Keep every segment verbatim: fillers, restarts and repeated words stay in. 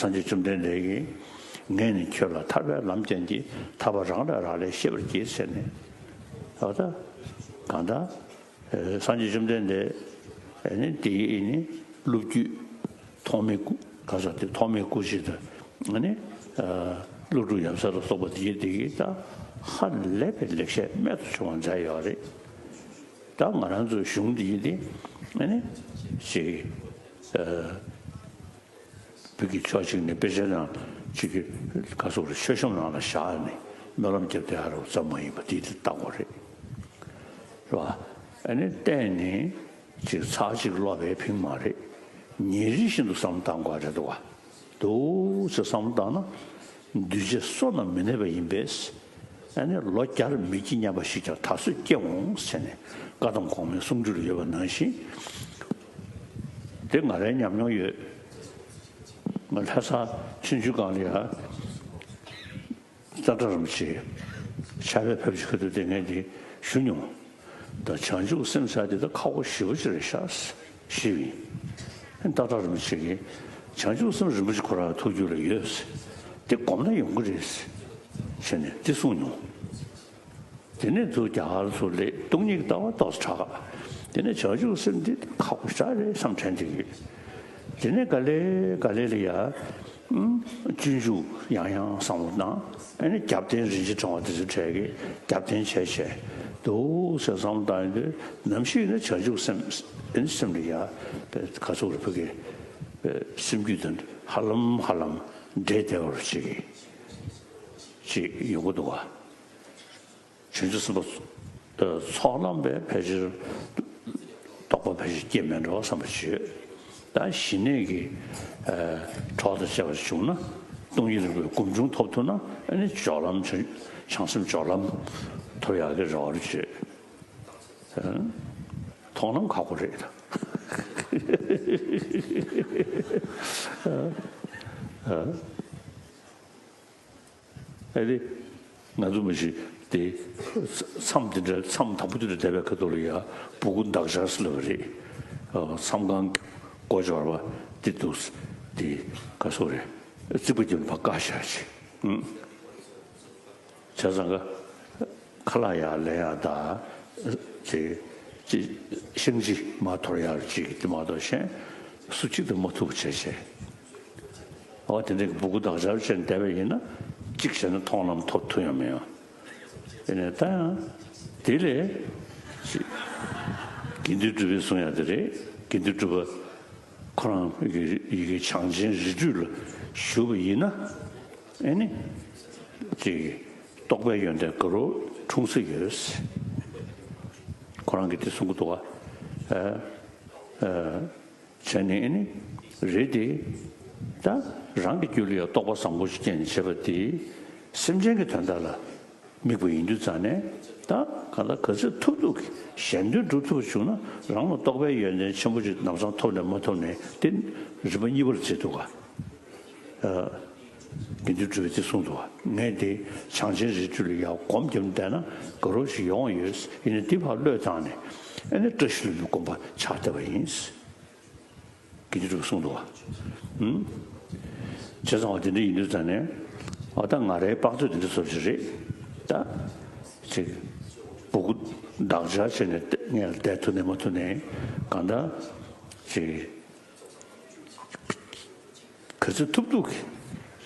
སངས་རྒྱས་བཅོམ་ལྡན་འདས་ཀྱིས། ངས་ནི་ཁྱོད་ལ་ཐར་པའི་ལམ་བསྟན་གྱིས། ཐར་པ་རང་ལས་རག་ལས་ཤེས་པར་གྱིས་ཟེར་ནས། ད་ལྟ་གང་ལྟར་སངས་རྒྱས་བཅོམ་ལྡན་འདས་ནི་དེ་ཡི་ནི་སློབ་བརྒྱུད་ཐོགས་མེད་སྐུ་ག་ས་དེ་ཐོགས་མེད་སྐུ་མཆེད་དུ་ནི་ཀླུ་སྒྲུབ་ཡབ་སྲས་ལ་སོགས་པ་དེ་ཡི་དེ་གིས་ད་ཧ་ལས་པའི་ལེགས་བཤད་རྨད་དུ་བྱུང་བ་མཛད་ཡོད་རེད། ད་ང་རང་ཚོའི་གཞུང་འདི་ཡི་དེ་ནི་ཞིག་བོད་ཀྱི་ཕྱོགས་གཅིག་ནས་དཔེ་ཆའི་ནང་གཅིག་གི་ག་སོགས་རེད། མཆོད་བཤམས་ནང་ལ་བཞག་ནས་སྨོན་ལམ་རྒྱབ་བསྡད་ཡ་རོགས་ཙམ་མ་ཡིན་པ་དེ་དེ་ལྟ་དགོས་རེད། རེད་བ། ཨ་ནི་བལྟས་ནས་ཅིག་ཚར་གཅིག་ཀློག་པའི་ཕིང་མ་རེད། ཉིན་རེ་བཞིན་དུ་བསམ་བློ་བཏང་དགོས་རེད་འདུག་བ། འདུག་ཅེས་བསམ་བློ་བཏང་ན་འདུས་བྱས་བསོད་ནམས་མི་གནས་པ་ཡིན་པས། ཨ་ནི་ལོ་བརྒྱར་མི་སྐྱེ་སྙམ་པ་ཞིག་ཀྱང་ད་གཟོད་སྐྱེ་འོང་ཟེར་ནས་བཀའ་གདམས་གོང་མའི་གསུང་སྒྲོས་ལ་ཡོད་པ་ནང་བཞིན། དེ་ང་རའི་ཉམས་མྱོང་ཡོད། ང་ལྷ་ས་ཆུང་ཆུང་སྒང་ལ་ཡ། སྟག་བྲག་རིན་པོ་ཆེ་ཕྱག་དཔེ་ཕེབས་ཤིག་ཁ་ཐུག་དེ་ངས་འདི་ཞུ་མྱོང་། ད་བྱང་ཆུབ་སེམས་ཟེར་དེ་ད་ཁག་པོ་ཞེ་པོ་ཅིག་རེད་ཤག་ཞུས་པ་ཡིན། སྟག་བྲག་རིན་པོ་ཆེ་གིས་བྱང་ཆུབ་སེམས་རིན་པོ་ཆེ་ཁོ་རང་ཐུགས་རྒྱུད་ལ་ཡོད། དེ་སྒོམ་ན་ཡོང་གི་རེད་ཟེར་ནས་དེ་གསུངས་མྱོང་། དེ་ནས་ཚུར་རྒྱ་གར་ཚུར་སླེབས། སྟོང་ཉིད་ཀྱི་ལྟ་བ་ཏོག་ཙམ་དྲག་ག་དེ་ནས་བྱང་ཆུབ་སེམས་འདི་ཁག་པོ་ཞེ་དྲག་རེད་བསམ་དྲན་བསྡད་ཡོད། དེ་ནས་ག་ལེ་ག་ལེ་ལ་ཡ། ཨུམ། སྤྱོད་འཇུག་ཡང་ཡང་བསམ་བློ་བཏང་། ཨ་ནི་རྒྱབ་རྟེན་རིན་ཆེན་ཕྲེང་བ་དེ་ཚོའི་གྲས་ཀྱི་རྒྱབ་རྟེན་བྱས་བྱས་འདུག་ཟེར་བསམ་བློ་བཏང་ཡོང་དུས། ནམ་ཞིག་ནས་བྱང་ཆུབ་སེམས་ཨ་ནི་སེམས་ལ་ཡ་ག་ཚོད་རེ་ཕ་གི་སེམས་རྒྱུད་དང་ཧ་ལམ་ཧ་ལམ་འདྲེས་བསྡད་པ་ཅིག་ཅིག་ཡོང་གི་འདུག་བ། བྱང་ཆུབ་སེམས་དཔའ་ཚོགས་ལམ་པས་ཕལ་ཆེར་རྟོགས་པ་ཕལ་ཆེར་སྐྱེ་མེད་འགྲོ་བསམ་པ་ཞིག་ཡོད། ད་ཞི་གནས་ཀྱི་གྲོགས་དང་བཅས་པ་བྱུང་ན། སྟོང་ཉིད་རིག་པའི་སྒོམ་བྱུང་ཐོབ་ཐུབ་ན། ཨ་ནི་སྦྱོར་ལམ་བྱང་སེམས་སྦྱོར་ལམ་ཐོབ་ཡག་གི་རེ་བ་རེ་བྱེད། མཐོང་ལམ་ཁག་པོ་རེད། ཨ་ནི། ང་ཚོ་མི་ཞིག་དེ་མཚམས་དེ་འདྲ་མཚམས་དང་པོ་དེ་འདྲ་བསྡད་པའི་ཁ་ཐུག་ལ་ཡ་སྦུ་གུ་འདག་སྦྱར་ཟེར་ལབ་པ་རེད། མཚམས་ཁང་སྒོ་འབྱོར་བ་དེ་འདུག་དེ་ག་སོགས་རེད། རྩིག་པ་རྒྱབ་ནས་ཕར་བཀག་བཞག་ཅིག་བྱས་ཙང་ཀ་ཁ་ལག་ཡར་ལེན་ཡག་དང་། ཅིག་ཅིག་བཤང་གཅི་མར་འཐོར་ཡག་ཅིག་དེ་མ་གཏོགས་གཞན་སུ་གཅིག་ཏུ་མ་ཐུག་པ་བྱས་བྱས། འོ་དེ་འདྲའི་སྦུ་གུ་འདག་སྦྱར་བྱས་ནས་བསྡད་པ་ཡིན་ན། གཅིག་བྱས་ན་མཐོང་ལམ་ཐོབ་ཐུབ་ཡང་མི་ཡོང་། དེ་ནས་ད་ཡང་དེ་ལས་ཅིག་དགེ་འདུན་གྲུབ་པས་གསུང་ཡག་དེ་རེད། དགེ་འདུན་གྲུབ་པ་ཁོ་རང་ཡི་གེ་བྱང་ཆེན་རིགས་རུས་ལ་ཞུགས་པ་ཡིན་ན། ཨེ་ནི། ཅིག་རྟོགས་པའི་ཡོན་ཏན་དགའ་རབ་འཁྲུངས་ས་ཡོད། ཁོ་རང་གིས་དེ་གསུང་གི་འདུག་ག་ཨ། ཨ། བྱས་ནས་ཨེ་ནི། རེད་དེ། ད་རང་གི་རྒྱུད་ལ་ཡང་རྟོགས་པ་བཟང་པོ་ཞིག་སྐྱེས་ནས་བྱས་པ་དེ། སེམས་ཅན་གྱི་དོན་དག་ལ་དམིགས་པ་ཡིན་དུས་ཙང་ནས། ད་གང་ལྟར་ག་ཚོད་ཐུབ་ཐུབ་ཀྱིས་གཞན་དོན་སྒྲུབ་ཐུབ་པ་བྱུང་ན། རང་ལ་རྟོགས་པའི་ཡོན་ཏན་ཆེན་པོ་ཞིག་ལམ་སང་ཐོབ་ནས་མ་ཐོབ་ནས་དེ་རིམ་པ་གཉིས་པར་བརྩི་འདུག་ག་ཨ། དགེ་འདུན་གྲུབ་པས་དེ་གསུངས་འདུག་བ། ངས་དེ་བྱང་ཆེན་རིགས་རུས་ལ་ཡང་སྒོམ་བརྒྱབ་བསྡད་ན་དགའ་རབ་ཞིག་ཡོང་བ་ཡོད། ཡིན་ནའི་དེ་ཕར་བློས་བཏང་ནས། ཨ་ནི་བཀྲ་ཤིས་ལྷུན་པོའི་སྒོམ་པ་ཆགས་བསྡད་པ་ཡིན། དགེ་འདུན་གྲུབ་པས་གསུངས་འདུག་བ། ཨུམ། བྱས་ཙང་བ་དེ་འདྲ་ཡིན་དུས་ཙང་ནས། འོ་ད་ང་རའི་དཔག་ཚོད་དེ་འདྲ་ཚོ་ཞིག་རེད། ད་ཅིག་སྦུ་གུ་འདག་སྦྱར་བྱས་ནས་སྔས་ལ་བསྡད་ཐུབ་ནས་མ་ཐུབ་ནས། གང་ལྟར་ཅིག་ག་ཚོད་ཐུབ་ཐུབ་ཀྱིས་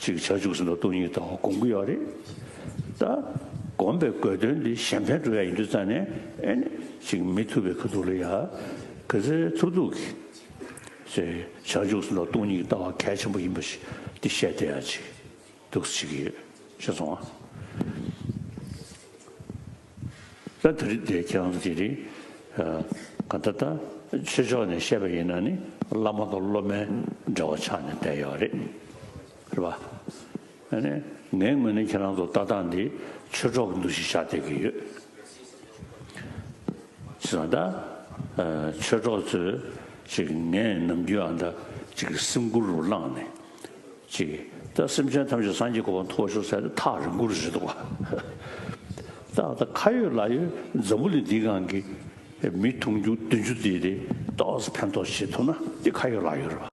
ཅིག་བྱང་ཆུབ་སེམས་དང་སྟོང་ཉིད་ལྟ་བ་སྒོམ་གྱི་ཡོད་རེད། ད་སྒོམ་པའི་དགོས་དོན་འདི་གཞན་ཕན་སྒྲུབ་ཡ་ཡིན་དུས་ཙང་ནས། ཨེ་ནི་ཅིག་མི་ཐུབ་པའི་ཁ་ཐུག་ལ་ཡ་ག་ཚོད་ཐུབ་ཐུབ་ཀྱིས་ཅིག་བྱང་ཆུབ་སེམས་དང་སྟོང་ཉིད་ཀྱི་ལྟ་བ་གལ་ཆེན་པོ་ཡིན་པ་ཞིག་འདི་བཤད་བསྡད་ཡ་ཅིག་འདུག་སེ་བྱེད་ཀྱི་ཡོད། ཤེས་སོང་ཨ། ད་དེ་རིང་འདིར་ཁྱེད་རང་ཚོ་དེ་རིང་ག་ད་ལྟ་ཆོས་ཕྱོགས་ནས་བཤད་པ་ཡིན་ན་ནི། བླ་མ་དང་སློབ་མའི་འབྲེལ་བ་ཆགས་ནས་བསྡད་ཡོད་རེད། རེད་པ། ཨ་ནི་ངའི་ངོས་ནས་ཁྱེད་རང་ཚོ་ལྟ་སྟངས་འདི་ཆོས་གྲོགས་ཀྱི་འདུ་ཤེས་བཞག་བསྡད་ཀྱི་ཡོད། བྱས་ཙང་ད་ཆོས་གྲོགས་ཚོས་ཅིག་ངས་ནམ་རྒྱུན་ཨ་ད་ཅིག་སེམས་ཁུར་རུ་བླངས་ནས། ཅིག་ད་སེམས་ཅན་ཐམས་ཅད་སངས་རྒྱས་གོ་འཕང་ཐོབ་ཤོག་ཟེར་ཏེ་ཐག་རིང་པོ་རེད་འདུག་བ། ད་ད་ཁ་ཡོད་ལག་ཡོད་འཛམ་བུ་གླིང་འདིའི་སྒང་གི་མི་དུང་ཕྱུར་བདུན་ཅུ་དེ་རེད། ཏོག་ཙམ་ཕན་ཐོགས་བྱེད་ཐུབ་ན་དེ་ཁ་ཡོད་ལག་ཡོད་རེད་བ།